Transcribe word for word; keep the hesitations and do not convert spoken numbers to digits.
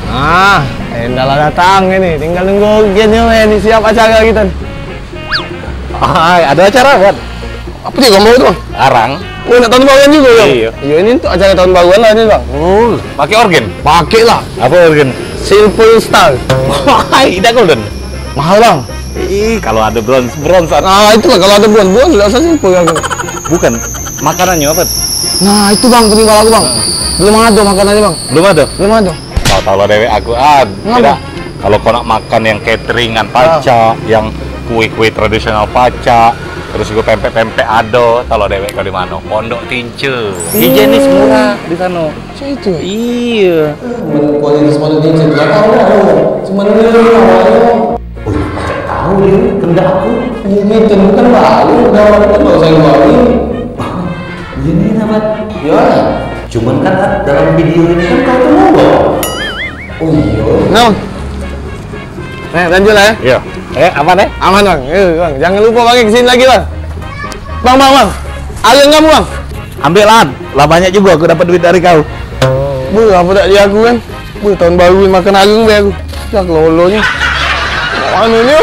Ah, endah lah datang ini. Tinggal nunggu urgen nyo ini siap acara kita. Ai, ado acara, Bang? Apo dio gambar tu, Bang? Arang. Oh, nak tahun baruan jugo, Bang? Iyo. Iyo, ini untuk acara tahun baruan lah ini, Bang. Oh, pake orgen? Pake lah. Apo orgen? Silver Star. Wah, idak golden. Mahal, Bang. Ih, kalau ado bronze, bronze. Ah, itu lah, kalau ado bronze, bronze, dak usah silver aku. Bukan, makanannyo apo? Nah, itu, Bang, kami baru, Bang. Belum ado makanannyo, Bang. Belum ado? Belum ado. Tau-tau lah dewek aku, An. Ngapa? Idak. Kalau kau nak makan yang cateringan pacak, yang kue-kue tradisional pacak, terus jugo pempek-pempek ado, tau lah dewek kau di mano? Pondok Tince. Higienis, murah di sano. Cak itu? Iyo. Men kualitas Pondok Tince tu, dak tau lah. Cuman ni awalnyo. Oh, pacak tau dio kendak aku. Iyo, kito ni kan baru, dah baru kan baru sayo bali. Iyo ni, Bang. Iyo lah. Cuman kan dalam video ini kan kau tu murah. Oh iyo. Nah. Eh, lanjut lah, eh. Iyo. Eh, aman, eh? Aman, Bang. Eh, Bang, jangan lupo, Bang, ke sini lagi, Bang. Bang, Bang, Bang. Areng kamu, Bang. Ambek lah, An. Lah banyak jugo aku dapat duit dari kau. Beuh, apo dak di aku kan? Beuh, tahun baru ni makan areng be aku. Dah kelolonyo. Mak mano nyo?